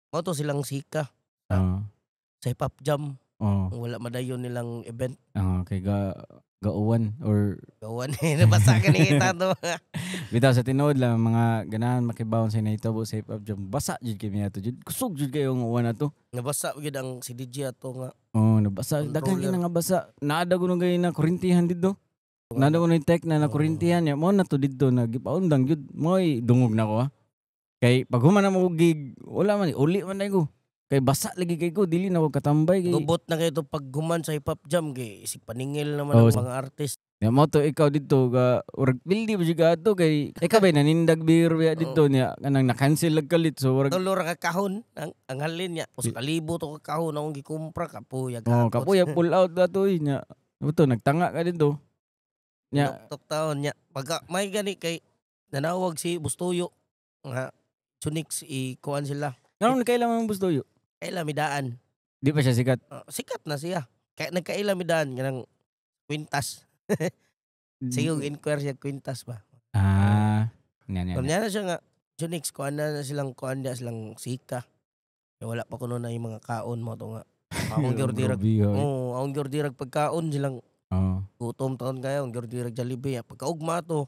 Mao to silang sika sa Hip Hop Jam. Wala madayon nilang event. Oh, kay ga gauwan or Gawan eh, nabasa ka ni kita to. Bitaw, sa tinuod lang, mga ganahan makibawon sa nahitabo sa Hip Hop Jam. Basa jud kami ato jud. Kusog jud kayo ang uwan ato. Nabasa gyud ang CDG ato nga. Oh, nabasa. Daghan Controller. kay nga basa. Naada ko nung gay na kurintihan didto. Naada ko nung tech na nakurintihan niya. Mo na to didto na gipaundang jud. Mo'y dungog na ko ha. Kay pag human na mo og gig, wala man uli man na ko. Kay basa lagi kay ko, dili na ko katambay kay. Gubot na kayo to pag human sa Hip Hop Jam kay isig paningil naman ang mga artist. Ya mo to ikaw didto ga urag pildi ba jud ka ato kay ikaw ba nanindag beer ba didto niya kanang na-cancel lag kalit, so urag Tulo ra ka kahon ang halin niya. Usa ka libo to ka kahon akong gikumpra, kapuya. Oh, kapuya pull out ato eh nya. Mo to nagtanga ka didto. Nya Tok taon niya. Pagka may gani kay nanawag si Bustoyo nga Sunix i kuan sila. Nganong kailan man Bustoyo? Kaila midaan. Di pa siya sikat. Sikat na siya. Kaya nagkaila midaan kanang kwintas. Sige, inquire siya kwintas ba. Ah, nya nya. Kung niya na siya nga Sunix kuan na silang kuan dia silang sika. Kaya wala pa kuno na yung mga kaon mo to nga. Akong giordirag. Grabe, oy. Oh, akong giordirag pagkaon silang Oh. gutom taon kayo, ang giordirag Jollibee. Pagkaugma to,